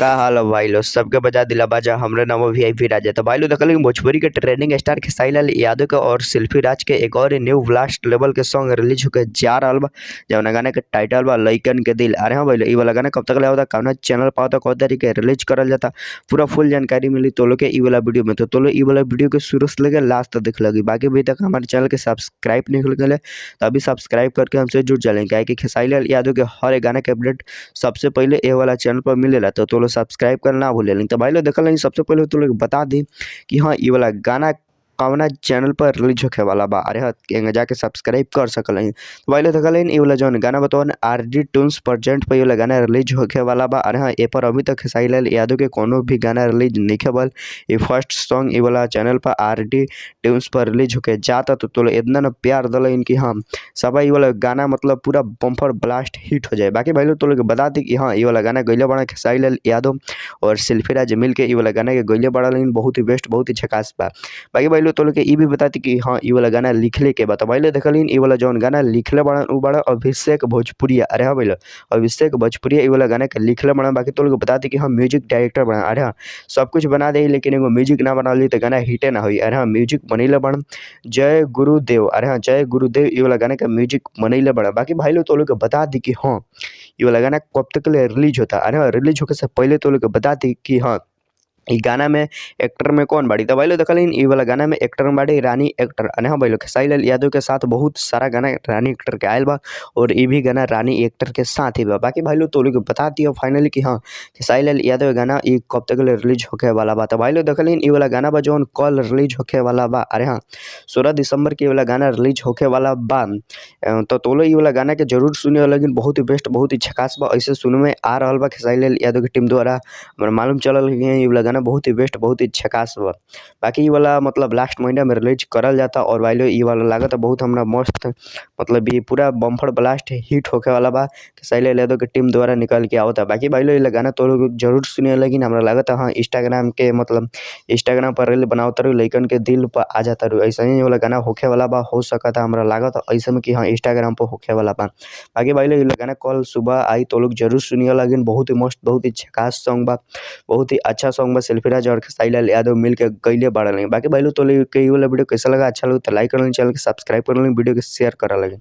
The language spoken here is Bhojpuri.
का हाल है भाई लोग, सबके बजा दिला बाजा। हमरे नाम वीआईपी राजा। तो भाई लोग देखल भोजपुरी के ट्रेंडिंग स्टार खेसारी लाल यादव के और शिल्पी राज के एक और न्यू ब्लास्ट लेवल के सॉन्ग रिलीज होकर जा रहा बा, जौना गाना के टाइटल बा लइकन के दिल। अरे हाँ भाई लोग, इ वाला गाना कब तक ले आवता, कौना चैनल पर आवता, कौन तारीख के रिलीज करल जाता, पूरा फुल जानकारी मिली तो लोग के इ वाला वीडियो में। तो लोग इ वाला वीडियो के शुरू से लेकर लास्ट तक देख लगी। बाकी अभी तक हमारे चैनल के सब्सक्राइब नहीं कर तो अभी सब्सक्राइब करके हमसे जुड़ जाए, काहे कि खेसारी लाल यादव के हर एक गाना के अपडेट सबसे पहले ए वाला चैनल पर मिलेला। तो लोग सब्सक्राइब करना ना भूले। तो भाई लोग देखल सबसे पहले तो लोग बता दी कि हाँ ये वाला गाना कौना चैनल पर रिलीज होखे वाला बा। अरे हाँ, जाके सब्सक्राइब कर सकल हई। तो भाई लोग देखल ई वाला जौन गाना बतवन आर डी ट्यून्स प्रेजेंट पर ये वाला गाना रिलीज होखे वाला बा। अरे हाँ, ए पर अभी तक खेसारी लाल यादव के कोनो भी गाना रिलीज नहीं भइल। ये फर्स्ट सॉन्ग ये वाला चैनल पर आर डी ट्यून्स पर रिलीज होके जाता। तो लोग इतना ना प्यार दिल कि हाँ सब ये वाला गाना मतलब पूरा बम्पर ब्लास्ट हिट हो जाए। बाकी भाई लोग तो लोग बता दी कि हाँ ये वाला गाना गइले बड़ा खेसारी लाल यादव और शिल्पी राज मिल के ये वाला गाना के गइले बड़ा, लेकिन बहुत ही बेस्ट, बहुत ही झकास बा। बाकी भाई लोग तो लोग के ई भी बताती कि हाँ ये वाला गाना लिखले के बा। तो भाई लोग देखलिन ई वाला जौन गाना लिखले बड़ा उ बड़ा अभिषेक भोजपुरिया। अरे हाँ भाई लोग, अभिषेक भोजपुरिया ई वाला गाना के लिखले बड़ा। बाकी तो लोग बताती कि हाँ म्यूजिक डायरेक्टर बड़ा। अरे हाँ, सब कुछ बना दे लेकिन एगो म्यूजिक ना बना ली तो गाना हिटे ना हुई। अरे हाँ, म्यूजिक बनैले बड़न जय गुरुदेव। अरे हाँ, जय गुरुदेव ई वाला गाना के म्यूजिक बनैले बड़ा। बाकी भाई लोग तो लोग बता दी कि हाँ ये वाला गाना कब तक ले रिलीज होता। अरे हाँ, रिलीज होके से पहले तो लोग बता दी कि हाँ ई गाना में एक्टर में कौन बाड़ी। तो भाई लोग देखलिन ई वाला गाना में एक्टर में बाड़ी रानी एक्टर। अरे हाँ भाई लोग, खेसारी लाल यादव के साथ बहुत सारा गाना रानी एक्टर के आयल बा और ई भी गाना रानी एक्टर के साथ ही बा। बाकी भाई लोग तो लोग बता दियो फाइनली कि हाँ खेसारी लाल यादव के गाना ई कब तक ले रिलीज होखे वाला बा। तो भाई लोग देखलिन ई वाला गाना बा जौन कल रिलीज होखे वाला बा। अरे हाँ, 16 दिसंबर के वाला गाना रिलीज होखे वाला बा। तो लोग ई वाला गाना के जरूर सुनियो, लेकिन बहुत ही बेस्ट, बहुत ही झकास बा। ऐसे सुने में आ रहा बा खेसारी लाल यादव की टीम द्वारा हमरा मालूम चलल कि ई वाला गाना बहुत ही बेस्ट, बहुत ही झकास बा। बाकी ई वाला मतलब लास्ट महीना में रिलीज करल जाता। और भाई लोग ई वाला लागत बहुत हमरा मस्त, मतलब ये पूरा बम्पर ब्लास्ट हिट होखे वाला बा खेसारी लाल यादव के टीम द्वारा निकल के आवता। बाकी भाई लोग ई गाना तो लोग जरूर सुनियो, लेकिन हमरा लागत हाँ इंस्टाग्राम के मतलब इंस्टाग्राम पर रील बनावत रहो लइकन के दिल पर आ जाता रहो, ऐसा ही वाला गाना होखे वाला बा। हो सकता हमरा लागत ऐसे में कि हाँ इंस्टाग्राम पर होखे वाला बा। बाकी भाई लोग ई गाना कल सुबह आई तो लोग जरूर सुनियो, लेकिन बहुत ही मस्त, बहुत ही झकास सॉन्ग बा, बहुत ही अच्छा सॉन्ग बा। शिल्पी राज और खेसारी लाल यादव मिल के गइले बाड़न। बाकी भाई लोग तो के वाला वीडियो कैसा लगा, अच्छा लगा तो लाइक कर लें, चैनल के सब्सक्राइब कर लें, वीडियो के शेयर कर लगे।